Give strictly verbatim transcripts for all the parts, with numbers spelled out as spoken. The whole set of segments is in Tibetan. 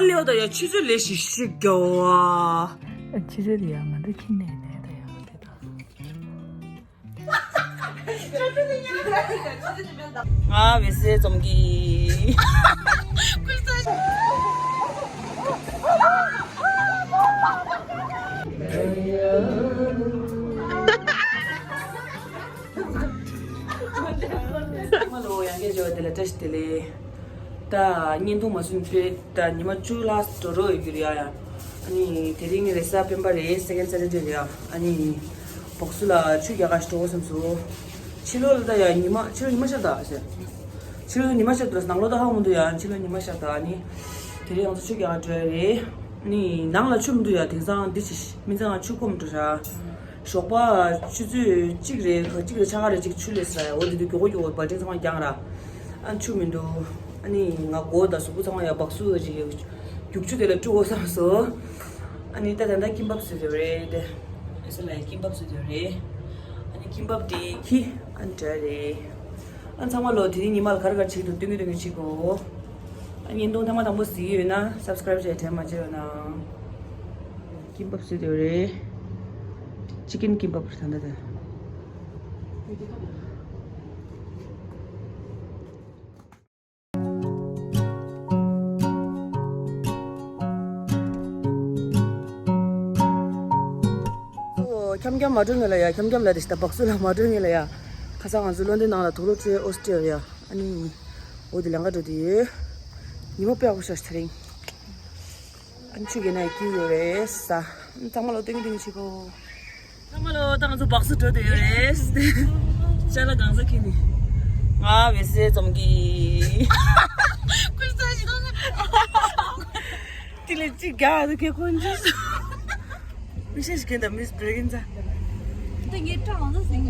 ལེའོ་ད་ཡ་ཆུ་ཚོད་ལས་ཤིག་ཤིག་ག་བ། ཆུ་ཚོད་དེ་ཡ་ང་འདི་ཁྱི་ནས་ནས་ད་ཡ་དེ་དང་། ང་བེ་སེ་ཙོམ་གི། ལོ་ཡང་སྐད་བརྗོད་དེ་ལ་བཀྲ་ཤིས་བདེ་ལེགས། ད་བརྙན་ཐུང་མ་བཟོས་པའི་ད་ཉི་མ་བཅུ་ལྷག་འགྲོ་འགྲོ་ཡོད་རྒྱུ་རེད་ཡ། ཡ་ཨ་ནི་དེ་རིང་རེས་གཟའ་སྤེན་པ་རེད། སེ་ཀེན་ཌ་སེ་ཊར་ཌེ་རེད་ཡ། ཨ་ནི་སྦག་སུ་ལ་ཆུ་རྒྱག་ག་ཞིག་འགྲོ་དགོས་བསམ་སོང་། ཕྱི་ལོགས་ལ་ད་ཡ་ཉི་མ་ཕྱི་ལོགས་ཉི་མ་ཤར་ད་ཟེར། ཕྱི་ལོགས་ཉི་མ་ཤར་ད་ནང་ལོགས་ད་ཧ་གོ་མི་འདུག་ཡ། ཕྱི་ལོགས་ཉི་མ་ཤར་ད། ཨ་ནི་དེ་རིང་ང་ཚོ་ཆུ་རྒྱག་ག་འགྲོ་ཡ་རེད། ཨ་ནི་ནང་ལ་ཆུ་མི་འདུག་ཡ། དེང་སང་འདི་ཅི་མི་ཚང་ཆུ་ཁོམ་འགྲོ་ཤག་ཞོགས་པ་ཆུ་ཚོད་གཅིག་རེད་ག་གཅིག་རེད་ཕྱེད་ཀ་རེད་ཅིག་ཆུ་སླེབས་ས་ཡ། འོ་དེ་དུས་མགྱོགས་པོ་མགྱོགས་པོ་བ་ཏྲིན་ཚང་མ་རྒྱག་ར། ཨ་ཆུ་མི་འདུག་ཨ་ནི་ང་མགོ་དང་གཟུགས་པོ་ཚང་མ་ཡ་སྦག་སུ་ཅིག་རྒྱུག་ཆུ་དེ་ལ་བཀྲུ་དགོས་བསམ་སོང་། ཨ་ནི་ད་ད་ལྟ་ཀིམ་པབ་བཟོས་ཏེ་རེད་དེ། ཨེ་སི་ལ་ཡ་ཀིམ་པབ་བཟོས་ཏེ་རེད། ཨ་ནི་ཀིམ་པབ་དེ་ཁྱི་ཨ་ནི་འདྲ་རེད། ཨ་ཚང་མ་ལོ་དེ་རིང་ཉི་མ་ལ་ག་རེ་ག་རེ་བྱེད་ཀྱི་འདུག་སྟོན་གྱི་སྟོན་གྱི་བྱེད་དགོས། ཨ་བརྙན་ཐུང་ཐེངས་མ་དང་པོ་གཟིགས་ཀྱི་ཡོད་ན་སབ་སི་ཀ་རེབ་བྱས་དྲན་མ་བརྗེད་རོགས་གནང་། ཀིམ་པབ་བཟོས་ཏེ་རེད། ཅི་ཀིན་ཀིམ་པབ་རེད་ད་ལྟ་དེ། འཁྱམ་འཁྱམ་མ་འགྲོ་ངེས་ལ་ཡ། འཁྱམ་འཁྱམ་ལ་དེ་ཤི་ད་སྦག་སུ་ལ་མ་འགྲོ་ངེས་ལ་ཡ། ཁ་སང་ང་ཚོ་ལོན་ཌོན་ནང་ལ་དུག་ལོག་འཕྲོད་ཨོ་སི་ཊི་ཡ། ཨ་ནི་འོ་དེ་ལང་ཀ་འགྲོ་དེ་ཡོད། ཉི་མ་དཔེ་ཡག་པོ་ཤར་ཚེ་རིང་། ཨ་ནི་ཆུ་རྒྱག་ནས་སྐྱིད་ཡོད་རེད་ས། ཨ་ནི་ཚང་མ་ལོ་སྟོན་གྱི་སྟོན་གྱི་བྱེད་གོ། ཚང་མ་ལོ་ད་ང་ཚོ་སྦག་སུ་འགྲོ་བསྡད་ཡོད་རེད། ཅ་ལག་གང་ཟག་ཁྱེར་ནས། ང་བེ་སེ་ཙོམ་གི། ཁུལ་ས་ཞིག་ཐོག་དེ་ལས་གཅིག་རྒྱག་ཨ་ཁེ་ཁོན་ཇུས། མི་ཤེས་ཤིག་གིན་ད་མིས་བྲེ་གིན་ཙ། ད་ངས་སྐྲ་ལང་ཚ་ཟིན།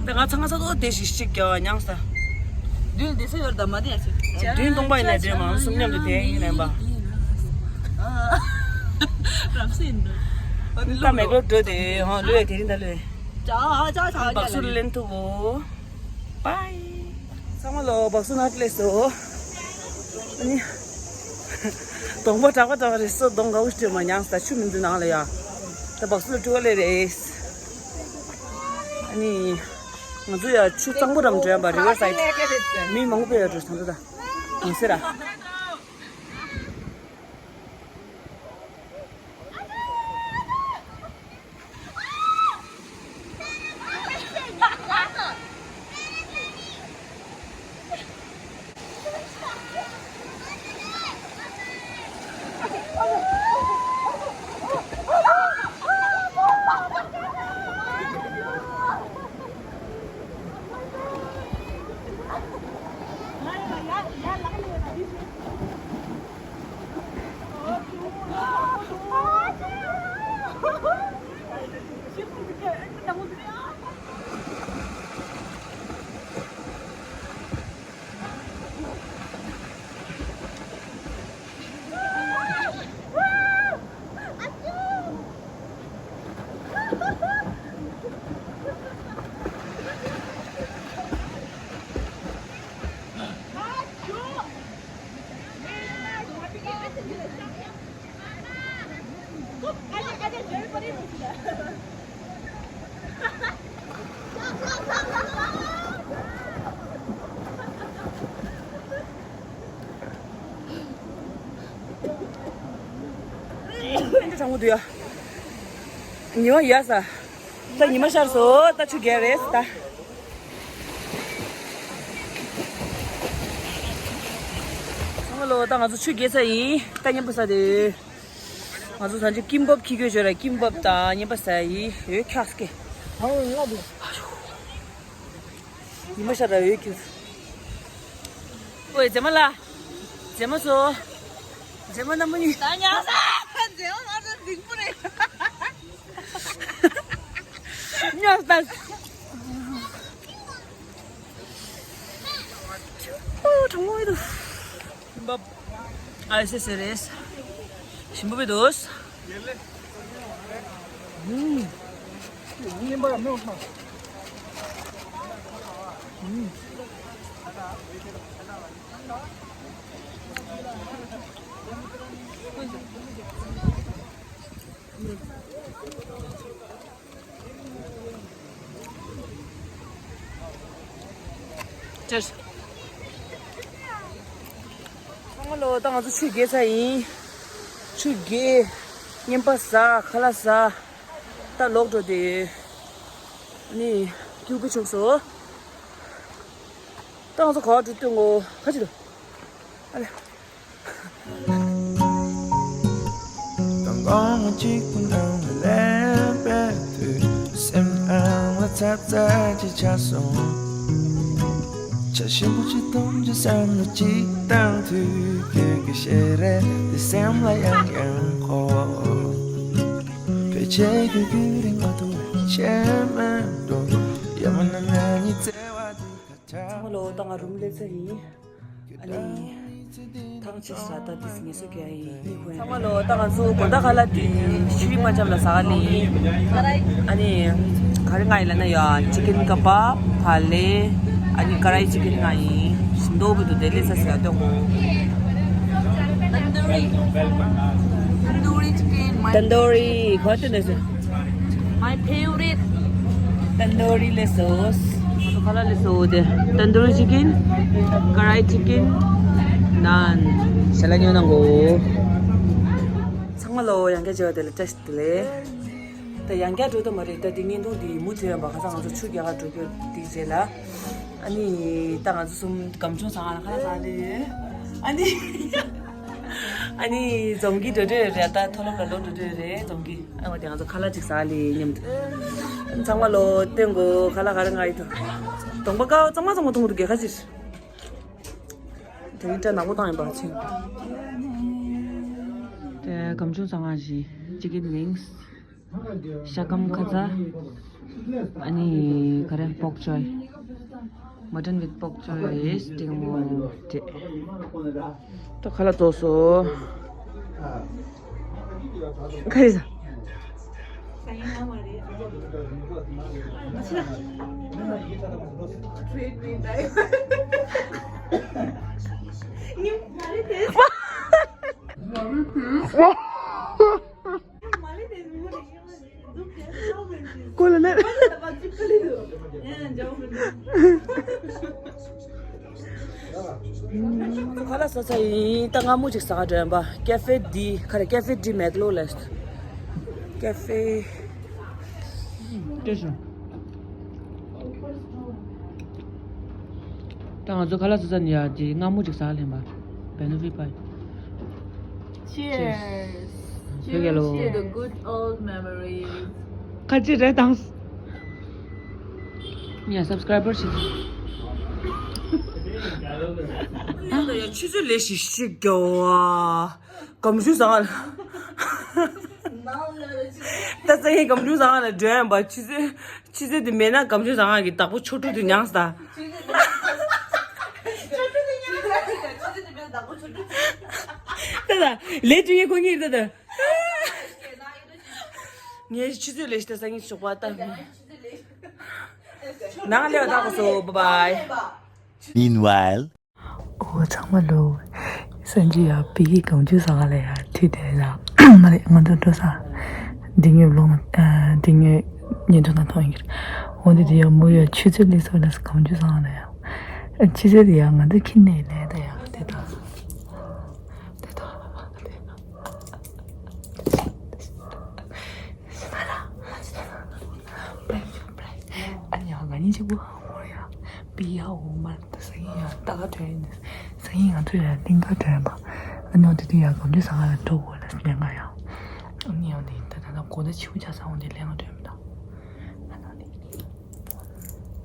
ད་ང་ཚང་ང་ཚ་ཏོ་དེ་ཞིག་ཞིག་རྒྱག་ཉང་ས། མདུན་དེ་ས་ཡོར་ད་མ་དེ་ཡ་ཆེ། མདུན་སྟོང་པ་ཡིན་ན་དེ་མང་གསུམ་མཉམ་དུ་དེ་ཡིན་ནམ་པ། རབ་སེ་ཡིན་འདུག་ད་མེག་ལོར་འགྲོ་དེ་ཧོ་ལོས་དེ་རིང་ད་ལོས། ཅ་ཅ་ཅ་སྦག་སུ་ལེན་ཐུབ་བོ། པའི། ཚང་མ་ལོ་སྦག་སུ་ནང་སླེབས་སོ། ཨ་ནི། གདོང་པ་གྲགས་པ་གྲགས་པ་རེད་སོ། གདོང་དགའ་བོ་སྤྲོད་མ་མྱངས་ད་ཆུ་མི་འདུག་ནང་ལ་ཡ། ད་སྦག་སུ་ལ་སྤྲུལ་བ་སླེབས་རེད། ཨ་ནི། ང་ཚོ་ཡ་ཆུ་གཙང་པོ་རམ་འགྲོ་ཡ་པ་རི་བར་སའིད། མི་མང་པོ་ཕེབས་ཡ་འགྲོ་དང་འགྲོ་ད། ཡིན་ཟེར་ར། ཨེ་འདྲ་གྲང་མོ་འདུག་ཡ། ཉི་མ་ཡལ་ས། ད་ཉི་མ་ཤར་སོང་། ད་ཆུ་རྒྱག་རེད་ད། ཚང་མ་ལོ་ད་ང་ཚོ་ཆུ་རྒྱག་ས་ཡིན། ད་མཉམ་པོ་ཟ་དེ། ང་ཚོ་ད་ཅི་ཀིམ་པབ་ཁྱི་གོས་བྱོས་ར། ཀིམ་པབ་དང་མཉམ་པོ་ཟ་ཡིན། ཡོད་ཁྱག་སྐེ། ཉི་མ་ཤར་ར་ཡོད་ཁྱི། ཨོའི་མཛེས་མ་ལ། མཛེས་མ་ཚོ། མཛེས་མ་རྣམ་པ་གཉིས། ད་ཉག་ས། མཛེས་མ་ང་ཚོ་འདིང་པོ་རེད། ཉག་ས། ཨོ་གྲང་མོ་ཡོད་དོ། ཁྱིམ་པ། ཨ་ཟེ་ཟེ་རེད། ཞིམ་པོ་བི་འདུག་ཨུམ། ཨུམ། ཚང་མ་ལོ། ད་ང་ཚོ་ཆུ་རྐྱལ་ཚར་ཡིན། ཆུ་རྐྱལ། རྔན་པ་ཟ། ཁ་ལག་ཟ། ད་ལོག་འགྲོ་དེ། ནི། སྐྱིད་པོ་བྱུང་སོང་། ད་ང་ཚོ་ག་པར་འགྲོ་སྟོན་གོ་ཁ་ཅིག་ལ། ཨ་ལེ། དང་དགོང་མོ་གཅིག་པུ་ནང་ལ་སླེབས་པའི་དུས། སེམས་ནང་ལ་ཚ་ཚ་ཅིག་ཆགས་སོང་། ཇ་ཞིམ་པོ་ཅིག་འཐུང་རྒྱུ་བསམ་བློ་ཅིག་བཏང་དུས། ཁྱོད་ཀྱི་ཞལ་རས་དེ་སེམས་ལ་ཡང་ཡང་འཁོར། ཕལ་ཆེར་ཁྱོད་ཁྱོད་རིང་མ་ཐུང་བའི་ཆེས་མེད་འགྲོ། ཡ་མ་ན་ན་ཉི་ཚེ་བ་འདི་ཁ་ཆག་ཚང་མ་ལོ། ད་ང་རུམ་སླེབས་ཚར་ཡིན། ཨ་ནི། ཐང་ཆད་ས་ད་དེ་ངལ་གསོ་རྒྱག་ཡིན། ཚང་མ་ལོ། ད་ང་ཚོ་དགོང་དག་ཁ་ལག་དེ་ཤི་རི་མ་ཅབ་ལ་ཟ་ག་སླེབས་ཡིན། ཨ་ནི། ག་རེ་ང་ཡི་ལ་ན་ཡ་ཅི་ཀན་ཀ་བབ། ཕ་ལེ། ཨ་ནི་ཀ་རའི་ཅི་ཀན་ང་ཡིན། ཞིམ་མདོག་པོ་འདུག་དེ་ལས་ས་ཟེར་ཡ་སྟོན་གོ། Tandoori chicken, my, tandoori གོ་དེ་འདྲ་ཟེར། My favorite. Tandoori ལས་སོ། ཁ་ལག་ལས་སོ་དེ། Tandoori chicken, karai chicken, naan. ཞལ་ལག་ཉོ་གནང་གོ། ཚང་མ་ལོ། ཡང་བསྐྱར་མཇལ་བ་དེ་ལ་བཀྲ་ཤིས་བདེ་ལེགས། ད་ཡང་བསྐྱར་འགྲོ་ཐུབ་མ་རེད། ད་དེ་བརྙན་ཐུང་དེ་མུ་མཐུད་ཡོང་བ། ཁ་སང་ང་ཚོ་ཆུ་རྐྱལ་ག་འགྲོ་རྒྱུ་དེ་རེད་ལ། ཨ་ནི། ད་ང་ཚོ་གསུམ་སྒམ་ཆུང་ཚང་ལ་ཁ་ལག་ཟ་ལེ། ཨ་ནི། ཨ་ནི་འཛོམས་ཀྱི་འགྲོ་འགྲོ་རེད། ད་མཐོ་སློབ་ལ་ལོག་འགྲོ་འགྲོ་རེད། འཛོམས་ཀྱི། ཨ་ནི་ང་ཚོ་ཁ་ལག་ཅིག་ཟ་ལེ་མཉམ་དུ། ཚང་མ་ལོ་སྟོན་གོ། ཁ་ལག་ག་རེ་ང་ཡི་དོ། གདོང་པ་དཀར་པོ་གཙང་མ་གཙང་མ་མཐོང་གི་འདུག་གས། ཁ་ཅིག་དེ་རིང་སྐྲ་ནག་པོ་བཏང་ཡིན་པ་ཚིག་དེ་སྒམ་ཆུང་ཚང་ང་ཞིག chicken wings། ཤ་སྐམ་ཁ་ཚ། ཨ་ནི་ག་རེ། pork choy། Mutton with pork choy is ཏིང་མོ་ཏེ། ད་ཁ་ལག་ཚར་སོང་། ག་རེ་ཟ། ཁོ་ལ་ལན། ཁ་ལག་ཟ་ཚར་ཡིན། ད་སྔ་མོ་ཅིག་ཟ་ག་འགྲོ་ཡིན་པ། Cafe de། ག་རེ། Cafe de Maglo ལ། Cafe སྟོན་བྱུང་། ད་ང་ཚོ་ཁ་ལག་ཟ་ས་ནི་ཡ་དེ་སྔ་མོ་ཅིག་ཟ་ལེན་པ། Benefit Bar། Cheers. Cheers. Cheers to the good old memories. ཁ་ཅིག་རེད་དང་། ཡ་subscriber ཞིག་ཡ་ཆུ་ཚོད་ལས་ཤིག་ཤིག་གོ་བ། སྒམ་ཆུང་ཟ་ག་ལ། ད་ས་ཡིན། སྒམ་ཆུང་ཟ་ག་ལ་འགྲོ་ཡིན་པ། ཆུ་ཚོད། ཆུ་ཚོད་དེ་མེད་ན་སྒམ་ཆུང་ཟ་ག་གི་བདག་པོ་མཆོད་ཁྲུས་དེ་མྱངས་ས། ད་ད་ལས་དུས་ཡིན་ཁོ་གཉིས་ད་ད། ངས་ཆུ་ཚོད་ལས་ཤིག་ད་ས་ཡིན་ཞོགས་པ་ད། ནང་ལས་བ་ད་གོ་སོ། Bye bye. Meanwhile. ཨོ་ཚང་མ་ལོ། སང་ཉིན་ཡ་ཕ་གི་སྒམ་ཆུང་ཟ་ག་ལ་ཡ་ཁྲིད་དེ་ལ། མ་རེད། ང་ཚོ་འགྲོ་ས། འདི་ཉོས་ལོང་། ཨ། འདི་ཉོས་ཉོས་འགྲོ་ན་ཐོང་ཡིན་གྱི་རེད། འོ་འདི་དེ་ཡ་མོ་ཡ་ཆུ་ཚོད་ལས་སོ་ལ་སྒམ་ཆུང་ཟ་ག་ལ་ཡ། ཨ། ཆུ་ཚོད་དེ་ཡ་ང་ཚོ་ཁྱིམ་ནས་ལས་ད་ཡ་དེ་ད། དེ་ད། ཨ་ནི་ཡ་ང་གཉིས་གཅིག་པུ་ཧ་གོ་ཡ། པི་ཡ་འོ་མ་ད་སང་ཉིན་ཡ་ལྟ་ག་འགྲོ་ཡིན། སང་ཉིན་ང་ཚོ་ཡ་གླིང་ག་འགྲོ་ཡིན་པ། ཨ་ནི་འོ་དེ་དུས་ཡ་སྒམ་ཆུང་ཟ་ག་ལ་འགྲོ་དགོས་ལ་ལེན་ག་ཡ། ཨ་ནི་ཡ་འདི་ད་ད་ད་གོ་ད་ཆེ་པོ་ཆགས་ས་འོ་འདི་ལེན་ག་འགྲོ་ཡིན་པ་ད། ཨ་ནི་འདི་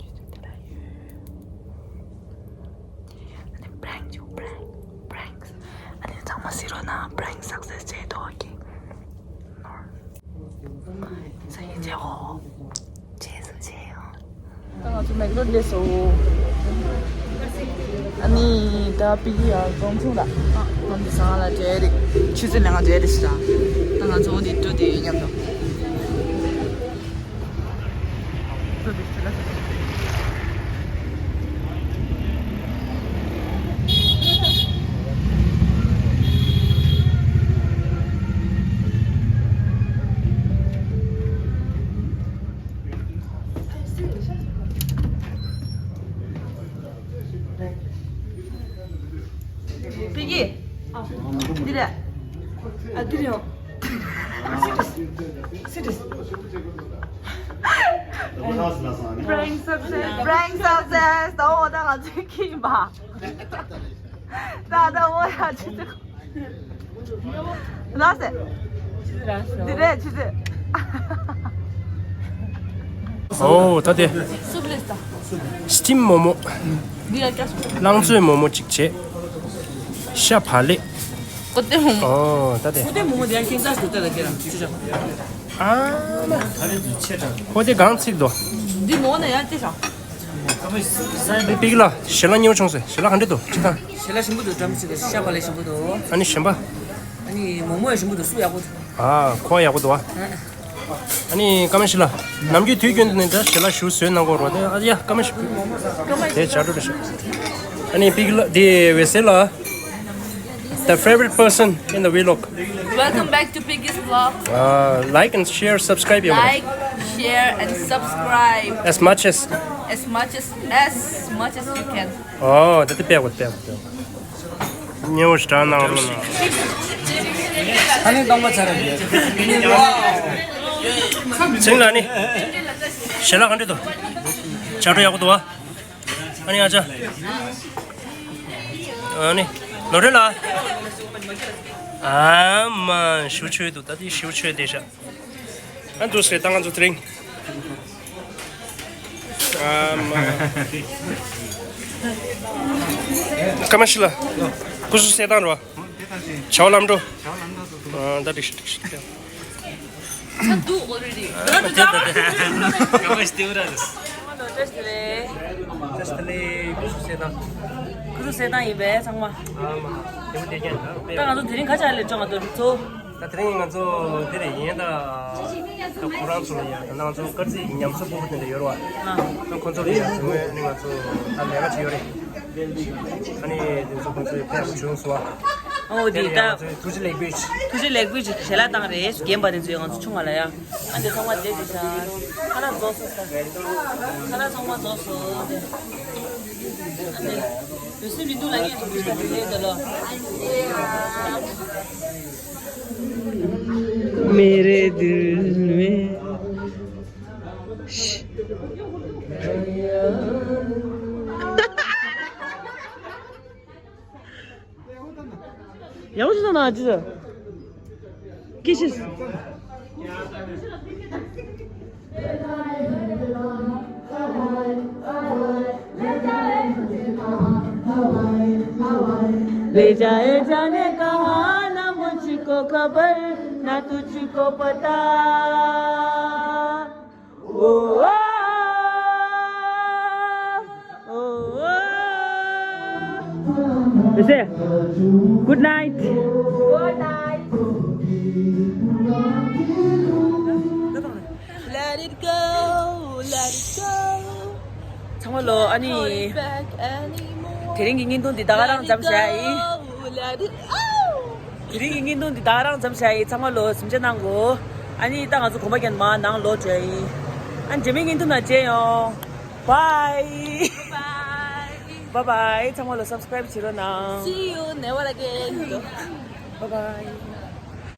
ཆུ་ཚོད་དེ་ལ་ཡོད། ཨ་ནི་prank བྱེད། prank prank ཨ་ནི་ཚང་མ་གཟིགས་རོགས་གནང་། prank success བྱས་ཐོག་གི་ནོར། སང་ཉིན་མཇལ་ཡོང་། རྗེས་སུ་མཇལ་ཡོང་། ད་ང་ཚོ་མེག་ལོ་སླེབས་སོང་། ཨ་ནི་ད་པི་ཡ་སྒམ་ཆུང་ལ། ཨ། ཁོང་གི་ཟ་ག་ལ་འགྲོ་ཡ་རེད། ཆུ་ཚོད་ལེན་ག་འགྲོ་ཡ་རེད་ཟེར། ད་ང་ཚོ་འོ་འདི་འགྲོ་དེ་མཉམ་དུ། འདི་རེད། ཨ་འདི་རེད། Sit this. Sit this. Prank success. Prank success. ད་འོ་ད་ང་ཚོའི་ཁྱིམ་པ། ད་ད་འོ་ཡ་ཆུ་ཚོད། ལགས་སེ། འདི་རེད་ཆུ་ཚོད། ཨོ་ད་དེ། Soup list. Steam མོག་མོག་འདི་ཡ་ཀྱ་སུ། རླངས་བཙོས་མོག་མོག་གཅིག་བྱས། ཤ་བག་ལེབ། ཀོ་ཏེ་མོག་མོག་ཨོ་ད་དེ། ཀོ་ཏེ་མོག་མོག་འདི་ཡ་ཁྱེད་ཚ་སུ་ད་ལ་ཁྱེད་རང་ཅི་ཆ། ཨ་མ། ཧོ་དེ་གང་ཚིག་དོ། འདི་མོག་ནས་ཡ་ཅི་ཆ། པིག་ལ་ཞལ་ལག་ཉེ་བོ་བྱུང་ཟེར། ཞལ་ལག་ག་འདྲ་འདུག་ཅི་ཐང་། ཞལ་ལག་ཞིམ་པོ་འདུག་འགྲམ་ཚིག་གི་ཤ་བག་ལེབ་ཞིམ་པོ་འདུག་ཨ་ནི་ཞིམ་པ། ཨ་ནི་མོག་མོག་ཡང་ཞིམ་པོ་འདུག་སུ་ཡག་པོ་འདུག་ཨ་ཁོ་ཡག་པོ་འདུག་ཨ། ཨ་ནི་ཀ་མ་ཤི་ལ། ནམ་རྒྱུན་དུས་རྒྱུན་དུ་ནི་ད་ཞལ་ལག་ཞུ་བཟོས་གནང་གོ་རོ་དེ་ཨ་ཡ་ཀ་མ་ཤི། དེ་བྱ་སྤྲོ་རེ་ཞུ། ཨ་ནི་པིག་ལ་དེ་བེ་སེ་ལ། The favorite person in the vlog. Welcome back to Piggy's vlog. Uh, like and share, subscribe, y'all. Like, share, and subscribe. As much as. As much as, as much as you can. Oh, that's a bad one, bad one. ཉེ་བོ་ཞིག་གྲ་གནང་རོགས་གནང་། ཨ་ནི་སྟོང་པ་ཚར་རེད། ཚིང་ལ་ནི། ཞལ་ལག་ག་འདྲ་འདུག་བྱ་སྤྲོ་ཡག་པོ་འདུག་བ། ཨ་ནི་ཨ་ཅག་ཨ་ནི། ནོར་རེ་ལ། ཨ་མ་ཞུ་ཆོས་འདུག་ད་དེ་ཞུ་ཆོས་དེ་ཤ། ཨ་འདུག་སེ་ད་ང་ཚོ་དེ་རིང་། ཨ་མ། ཀ་མ་ཤི་ལ། སྐུ་གཟུགས་གསལ་ཐང་རོ། བྱ་བ་ལམ་འགྲོ། ཨ་ད་འགྲིག་ཤི་འགྲིག་ཤི། ཚ་འདུག་already། ཀ་མ་ཤི་ལ། བཀྲ་ཤིས་བདེ་ལེགས། བཀྲ་ཤིས་བདེ་ལེགས། སྐུ་གཟུགས་གསལ་ཐང་། སྐུ་གཟུགས་གསལ་ཐང་ཡིན་པས་ཚང་མ། ཨ་མ། དེ་མོ་དེ་ཀྱང་ད་ང་ཚོ་དེ་རིང་ཁ་ཆག་ལས་ཀྲང་ང་ཚོ་ཚོ། ད་དེ་རིང་ང་ཚོ་འདི་རེད་ཡིན་ད། ད་ཁོ་རང་ཚོ་ལ་ཡ་ད་ང་ཚོ་དཀར་རྩིས་ཀྱི་ཉམས་གསོ་སྤོ་བོ་དེ་འདྲ་ཡོད་རེད་བ། ཨ། ད་ཁོ་ཚོ་ལ་ཡ་དེ་སྔོན་ནི་ང་ཚོ་ད་ལས་ཀ་བྱེད་ཡོད་རེད། ཨ་ནི་དེ་ཚོ་ཁོ་ཚོའི་ཕེབས་བྱུང་སོང་བ། ཨོ་དེ་ད། ཐུགས་རྗེ་ལེགས་འབུལ། ཐུགས་རྗེ་ལེགས་འབུལ་ཞལ་ལག་བཏང་རེད་རྒན་པ་དེ་ཚོས་ང་ཚོ་ཆུང་བ་ལ་ཡ། ཨ་འདི་ཚང་མ་བསྡད་དེ་ཤ། ཁ་ལག་རྫོགས་སོང་ས། ཁ་ལག་ཚང་མ་རྫོགས་སོང་། ཨ་འདི། བོད་སྲིད་མི་འདུག་ལ་ངས་འདུག་ཤ་དེ་ལས་ད་ལོ། मेरे दिल में ཡག་པོ་ཞིག་བཏང་ན་ཅི་ཟེར། ཀི་ཤིས། ले जाए जाने कहाँ ना मुझको खबर ना तुझको पता। ओ, ओ, ओ, ओ। They say, good night. Good night. Let it go, let it go. ཚང་མ་ལོ་ཨ་ནི། Hold it back anymore. དེ་རིང་གི་བརྙན་ཐུང་འདི་ད་ག་རང་ཙམ་བྱ་ཡིན། Let it go, let it, oh. དེ་རིང་གི་བརྙན་ཐུང་འདི་ད་ག་རང་ཙམ་བྱ་ཡིན། ཚང་མ་ལོ་གཟིམ་འཇག་གནང་གོ། ཨ་ནི་ད་ང་ཚོ་གོམ་པ་རྒྱག་མ་ནང་ལོག་འགྲོ་ཡིན། ཨ་ནི་རྗེས་མའི་བརྙན་ཐུང་ནང་མཇལ་ཡོང་། Bye. Bye. Bye bye. ཚང་མ་ལོ་subscribe བྱེད་རོགས་གནང་། See you never again. Bye bye.